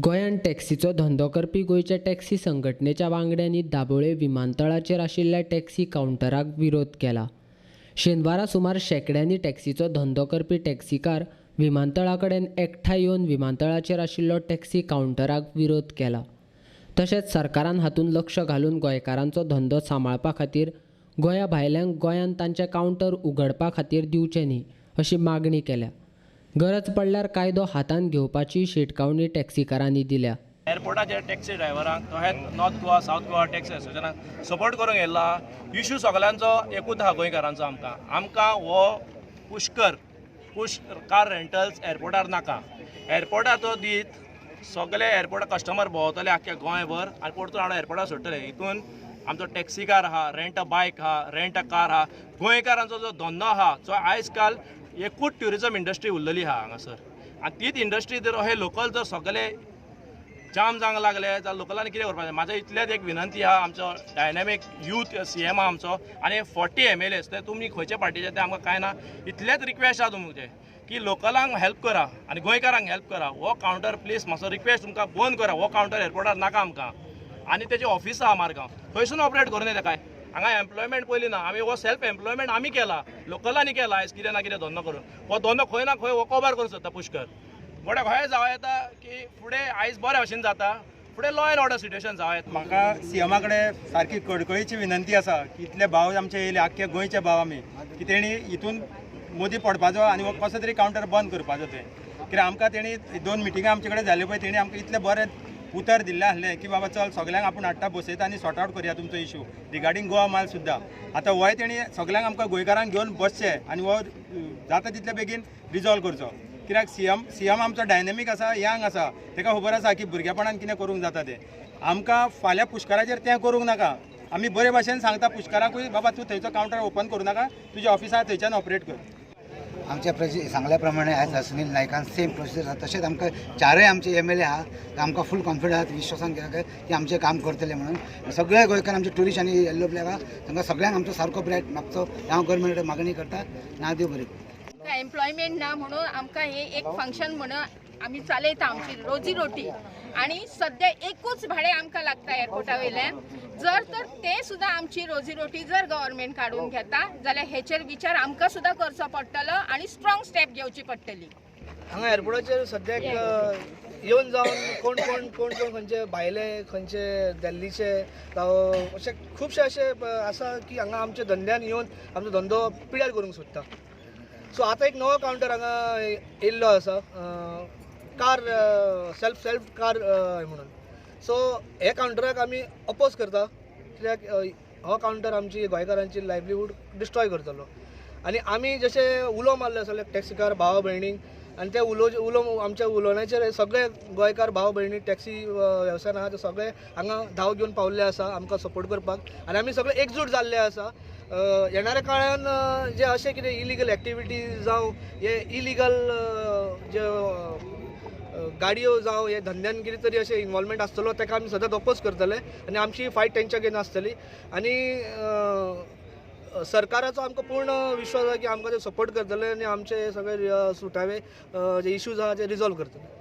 गोंयांत टॅक्सीचो धंदो करपी गोंयच्या टॅक्सी संघटनेच्या वांगड्यांनी दाबोळे विमानतळाचेर आशिल्ल्या टॅक्सी कावंटराक विरोध केला. शेनवारा सुमार शेंकड्यांनी टॅक्सीचो धंदो करपी टॅक्सीकार विमानतळा कडेन एकठांय येवन विमानतळाचेर आशिल्लो टॅक्सी कावंटराक विरोध केला. तशेंच सरकारान हातूंत लक्ष घालून गोंयकारांचो धंदो सांबाळपा खातीर गोंया भायल्यांक गोंयांत तांचे कावंटर उगडपा खातीर दिवचे न्ही अशी मागणी केल्या. गरज पडल्यार कायदो हातांत घेवपाची शिटकावणी टॅक्सीकारांनी दिल्या. एअरपोर्टाचेर टॅक्सी ड्रायव्हरांक तशेंच north Goa, south Goa taxi असोसिएशनाक सपोर्ट करूंक येयला. इशू सगल्यांचो एकूच आहा गोंयकारांचो. आमकां हो पुष्कर पुश कार रेंटल्स एअरपोर्टार नाका. एअरपोर्टार तो दीत सगळे एअरपोर्टार कस्टमर भोंवतले आख्ख्या गोंयभर आनी परतून हाडून एअरपोर्टार सोडटले. हितून आमचो टॅक्सीकार आहा, रेंट अ बायक आहा, रेंट अ कार आहा. गोंयकारांचो जो धंदो आहा जो आयज काल एकूच ट्युरिजम इंडस्ट्री उरलेली आहा हांगासर आनी तीच इंडस्ट्री जर अहे लोकल जर सगळे जाम जावंक लागले जाल्यार लोकलांनी कितें करपाचें? म्हाजें इतलेंच एक विनंती आहा, आमचो डायनॅमीक यूथ सीएम आहा आमचो आनी 40 एमएलएस, ते तुमी खंयचे पार्टीचे ते आमकां कांय ना. इतलेंच रिक्वेस्ट आहा तुमचें की लोकलांक हेल्प करा आनी गोंयकारांक हेल्प करा. हो कावंटर प्लीज मातसो रिक्वेस्ट तुमकां बंद करा. हो कावंटर एअरपोर्टार नाका आमकां. आनी तेजें ऑफिस आहा मारगांव, थंयसून ऑपरेट करूं येता काय? हांगा एम्प्लॉयमेंट पयलीं ना. आमी हो सेल्फ एम्प्लॉयमेंट आमी केला, लोकलांनी केला. आयज कितें ना कितें धंदो करून हो धंदो खंय ना खंय हो कबार करूंक सोदता पुष्कर. गोड्या खंय जावं येता की फुडें आयज बऱ्या भशेन जाता, फुडें लॉ एंड ऑर्डर सिट्युएशन जावं येता. म्हाका सीएमा कडेन सारकी कळकळीची विनंती आसा की इतले भाव आमचे येयले, आख्खे गोंयचे भाव आमी, की तेणी हितून मोदी पडपाचो आनी हो कसो तरी कावंटर बंद करपाचो. तें कित्याक आमकां तेणी 2 मिटिंगां आमचे कडेन जाल्यो पळय, तेणी आमकां इतलें बरें उतर दिल्लें आसलें की बाबा चल सगल्यांक आपूण हाडटा बसयता आनी सॉर्ट आवट करया तुमचो इशू रिगार्डींग गोवा माल सुद्दां. आतां होय तेणी सगल्यांक आमकां गोंयकारांक घेवन बसचें आनी हो जाता तितले बेगीन रिजॉल्व करचो. कित्याक सीएम आमचो डायनॅमीक आसा, यंग आसा, ताका खबर आसा की भुरगेपणान कितें करूंक जाता तें. आमकां फाल्यां पुष्कराचेर तें करूंक नाका. आमी बरे भाशेन सांगता पुष्कराकूय, बाबा तूं थंयचो कावंटर ओपन करूं नाका, तुज्या ऑफिसार थंयच्यान ऑपरेट कर. आमच्या सांगल्या प्रमाणे आयज सुनील नायकान सेम प्रोसिजर आसा. तशेंच आमकां चारय आमचे एमएलए आहा, आमकां फूल कॉन्फिडन्स आहा, विश्वासान की आमचें काम करतले म्हणून. सगळे गोंयकार आमचे ट्युरिस्ट आनी येल्लो फ्लॅग आहा, तांकां सगळ्यांक आमचो सारको ब्रायट मागचो हांव गव्हर्मेंट मागणी करता. ना देव बरें. एम्प्लॉयमेंट ना म्हणून आमकां हे एक फंक्शन म्हणून आमी चलयता आमची रोजी रोटी. आनी सद्या एकूच भाडें आमकां लागता एअरपोर्टा वयल्यान. जर तर ते सुद्दां आमची रोजी रोटी जर गव्हर्मेंट काडून घेता जाल्यार हेचेर विचार आमकां सुद्दां करचो पडटलो आनी स्ट्रॉंग स्टेप घेवची पडटली. हांगा एअरपोर्टाचेर सद्याक येवन जावन कोण कोण कोण कोण खंयचे भायले, खंयचे दिल्लीचे जावं अशे खुबशे अशे आसा की हांगा आमच्या धंद्यान येवन आमचो धंदो पिड्यार करूंक सोदता. सो आतां एक नवो कावंटर हांगा येयल्लो आसा, कार सेल्फ कार म्हणून. सो हे कावंटराक आमी अपोज करता कित्याक हो कावंटर आमची गोंयकारांची लायवलीहूड डिस्ट्रॉय करतलो. आनी आमी जशे उलो मारले सगळे टॅक्सीकार भाव भयणींक, आनी ते उलो आमच्या उलोवण्याचेर सगळे गोंयकार भाव भयणी टॅक्सी वेवसायान आहा ते सगळे हांगा धांव घेवन पावल्ले आसा आमकां सपोर्ट करपाक. आनी आमी सगळे एकजूट जाल्ले आसा. येणाऱ्या काळान जे अशें कितें इलिगल एक्टिविटीज जावं हे इलिगल जे गाडयो जावं हे धंद्यान कितें तरी अशें इन्वॉल्वमेंट आसतलो ताका आमी सदांच अपोज करतले आनी आमची फायट तेंच्या घेवन आसतली. आनी सरकाराचो आमकां पूर्ण विश्वास आसा की आमकां ते सपोर्ट करतले आनी आमचे सगळे सुटावे जे इश्यूज आहा ते रिजॉल्व करतले.